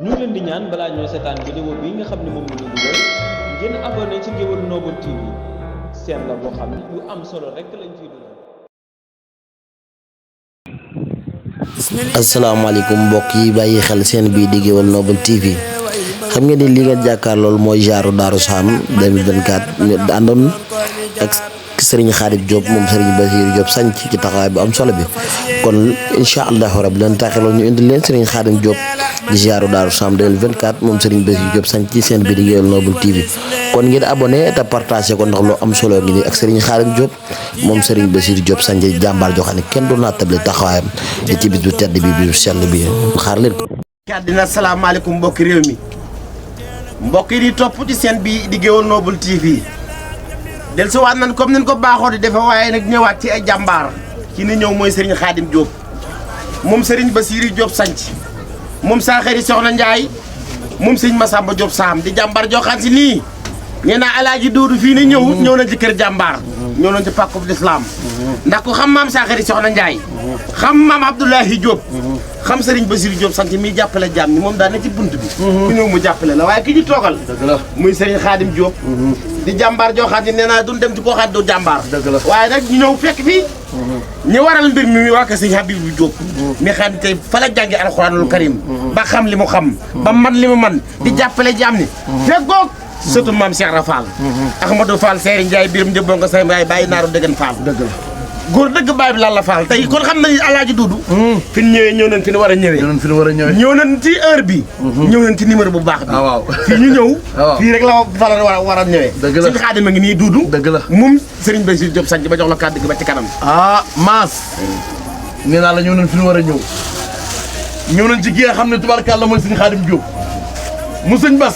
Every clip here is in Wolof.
ñu leen di ñaan balaa ñoo seetaan vidéo bi nga xam ne moom la ñu dugal ngeen abonné ci Ngéwél Noble TV seen la boo xam ne lu am solo rek lañ ciy dugal. asalaamaaleykum mbokk yi bàyyi xel seen bii di Ngéwél Noble TV xam ngeen ni li ngeen jàkkaar loolu mooy jaaru Daaru Saam 2024 ñu àndoon ak Serigne Khadim Diop moom Serigne Bassirou Diop sanc ci taxawaay bu am solo bi kon incha allahu rabbi leen taxeloo ñu indi leen Serigne Khadim Diop di jaaru Daaru Saam 2024 moom Serigne Bassirou Diop sanc ci seen bii di Ngéwél Noble TV kon ngeen abonné te partagé ko ndax lu am solo ngi nii ak Serigne Khadim Diop moom Serigne Bassirou Diop sanc jàmbaar joo xam ne kenn du naatable taxawaayam di ci bis bu tedd bi bu sell bi xaar leen ko. àddina asalaamaaleykum mbokki réew mi mbokk yi di topp ci seen bi di Ngéwél Noble TV del si waat nañ comme nañ ko baaxoo di defe waaye nag ñëwaat ci ay jàmbaar ki ni ñëw mooy Serigne Khadim Diop moom Serigne Bassirou Diop sanc moom saa xëri soxna Ndiaye moom Serigne Massamba Diop Saam di jàmbaar joo xam si nii nee naa alaaji Duudu fii ni ñëw nañ ci kër jàmbaar ñëw nañ ci pàkkub lislaam ndax ku xam maam saa xëri soxna Ndiaye xam maam Abdoulahi Diop xam Serigne Bassirou Diop sant mi jàppale jàmm ni moom daan na ci bunt bi ku ñëw mu jàppale la waaye ki ñu toogal muy Serigne Khadim Diop di jàmbaar joo xam ne nee naa duñ dem ci koo xam du jàmbaar waaye nag ñu ñëw fekk fii ñu waral mbir mi waa ko Serigne Habibou Diop mi xam ne tey fa la jàngi alxuraanul karim ba xam li mu xam ba man li mu man di jàppale jàmm ni fekkoog surtout maam Cheikh Ra Fall Ahmadou Fall Seeri Ndiaye biram njëbboo nga say mbaay bàyyi naaru dëggan Fall góor dëgg baay bi lan la Fall tey kon xam nañu alaaji Duudu fi ñu ñëwee ñëw nañ fi ñu war a ñëwee ñëw nañ ci heure bi ñëw nañ ci numéro bu baax bi fii ñu ñëw fii rek la fa la war a ñëwee Serigne Khadim a ngi nii Duudu moom Serigne Bassirou Diop sanc ba jox la kàddu gi ba ci kanam maas nee naa la ñëw nañ fi ñu war a ñëw nañ ci ki nga xam ne tubaarkàlla mooy Serigne Khadim Diop mu sëñ Bass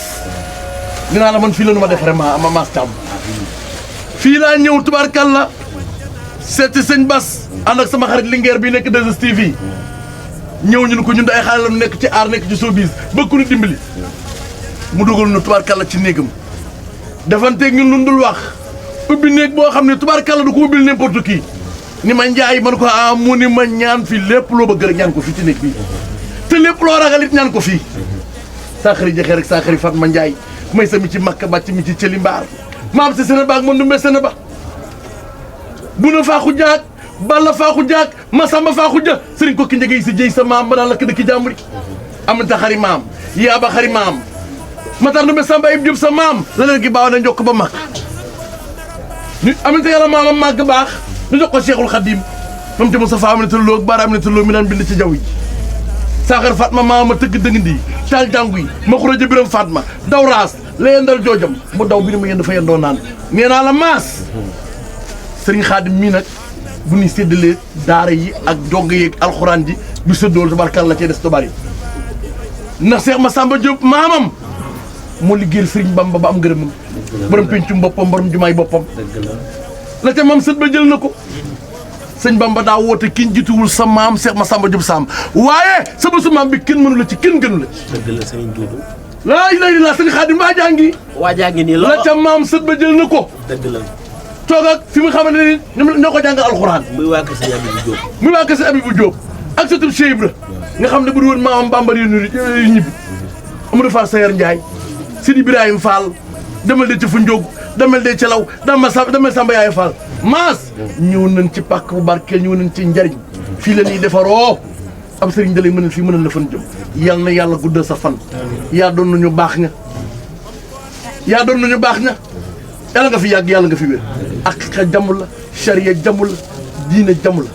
nee naa la man fii la nu ma def vraiment ma maas Thiam fii laa ñëw tubaarkàlla seeti sëñ Bass ànd ak sama xarit Linguère bi nekk 2STV ñëw ñu ne ko ñun ay xale la ñu nekk ci aar nekk ci showbiz bëgg ku ñu dimbali mu dugal nu tubaarkàlla ci néegam defanteeg ñun lu dul wax ubbi néeg boo xam ne tubaarkàlla du ko ubbil n'importe qui ni ma njaay man ko mu ni ma ñaan fii lépp loo bëgg rek ñaan ko fii ci néeg bi te lépp loo ragal it ñaan ko fii saa xëri jeexee rek saa xëri Fatma Ndiaye may sa mi ci makka bàcc mi ci cëli mbaar maam si sene baag mën du mbé sene ba bu na faaxu jaag balla faaxu jaag masamba faaxu ja sëriñ ko ki njëgey si jëy sa maam ba daan lakk dëkki jàmburi amanta xari maam yaaba xari maam matar du mbé samba ayib jub sa maam la leen gi baaw na njokk ba mag ñu amanta yàlla maamam màgg baax ñu jox ko Cheikhul Khadim moom te mo sa fa aminata loo ak baara aminata loo mi naan bind ci jaww ji saaxar Fatma maama tëgg dëng ndi taal jàngu yi ma xuraja biram Fatma daw raas la yendal joojam mu daw bi ni mu yend dafa yendoo naan nee naa la maas Serigne Khadim mii nag bu ñuy séddalee daara yi ak jog yi ak alxuraan ji du séddool tabarkàlla la cee des bari ndax Cheikh Massamba Diop maamam moo liggéeyal Serigne Bamba ba am ngërëmam borom pencum boppam borom jumaay boppam la ca mam sët ba jël na ko sëñ Bamba daa woote kenn jituwul sa maam Cheikh Massamba Diop Sam waaye sa bésu maam bi kenn mënu la ci kenn gënu la ci dëgg la Serigne Duudu laa ilaaha illallaah Serigne Khadim waajaa ngi nii la ca maam sët ba jël na ko dëgg la toog ak fi mu xamante ni ñoo ko jàngal alxuraan muy waa kër Serigne Habibou Diop muy waa kër Serigne Habibou Diop ak sëtub Cheikh Ibra nga xam ne bu du woon maamam Bamba yu ñibbi Amadou Fall Sayer Ndiaye Sidi Ibrahima Fall demal de ci fu njóog demal de ci law demal Samba Yaay Fall maas ñëw nañ ci pàkk bu barkeel ñëw nañ ci njariñ fii la ñuy defaroo ab sëriñ da lay mënal fii mënal la fan jëm yal na yàlla guddal sa fan yaa doon nañu baax nga yàlla nga fi yàgg yàlla nga fi wér ak xa jamul la charia jamul la diine jamul la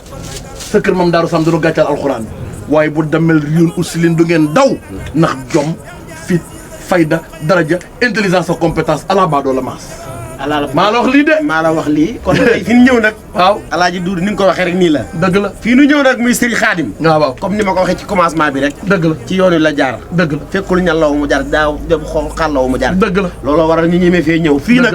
sa kër mam Daaru Sam dañu gàccal alxuraan waaye bu demel yoon aussi leen du ngeen daw ndax jom fit fayda daraja intelligence ak compétence ala baadoo la maas maa la wax lii de maa la wax lii kon tey fi ñu ñëw nag waaw alaaji Duudu ni nga ko waxee rek nii la dëgg la fii nu ñëw nag muy Serigne Khadim waaw comme ni ma ko waxee ci commencement bi rek dëgg la ci yoon wi la jaar dëgg la fekkul ñallaw mu jaar daaw dem xool xàllaw mu jaar dëgg la looloo waral ñu ñemee fee ñëw fii nag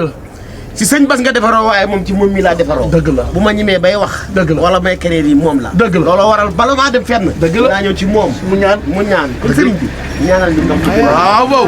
si sëñ Bass nga defaroo waaye moom ci moom mi laa defaroo dëgg la bu ma ñemee bay wax dëgg la wala may créer yi moom la dëgg la looloo waral bala maa dem fenn dëgg la naa ñëw ci moom mu ñaan kon sëriñ bi ñaanal ñu ndox waaw